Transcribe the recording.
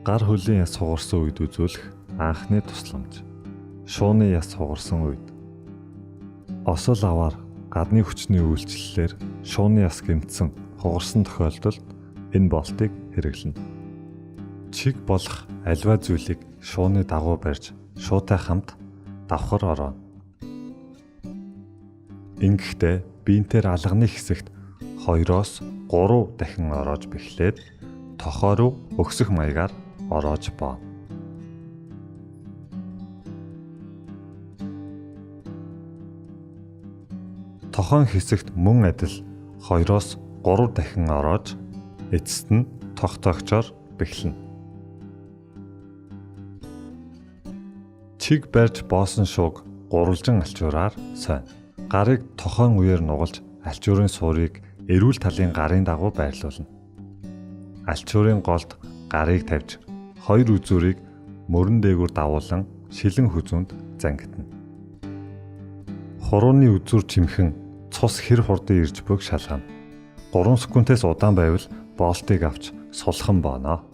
Гар хөлийн яс хугарсан үед үзүүлэх анхны тусламж. Шууны яс хугарсан үед. Осол аваар гадны хүчний үйлчлэлээр шууны яс гэмтсэн, хугарсан тохиолдолд энэ болтыг хэрэглэнэ. Чиг болох аливаа зүйлийг шууны дагуу барьж шуутай хамт давхар орооно. Ингэхдээ биенээр алганы хэсэгт 2-оос 3 дахин ороож бэхлээд тохоо руу өгсөх маягаар ороож бооно. Тохоон хэсэгт мөн адил 2-оос 3 дахин ороож эцэст нь тох тогчоор бэхлэнэ. Чиг барьж боосон шууг гурвалжин альчуураар сойно. Гарыг тохоон үеэр нугалж альчуурын суурийг эрүүл талын гарын дагуу байрлуулна. Альчуурын голд гарыг тавьж хоёр үзүүрийг мөрөн дээгүүр дагуулан шилэн хүзүүнд зангитна. Хурууны үзүүр чимхэн цус хэр хурдан ирж буйг шалгана. 3 секундээс удаан байвал болтыг авч сулхан бооно.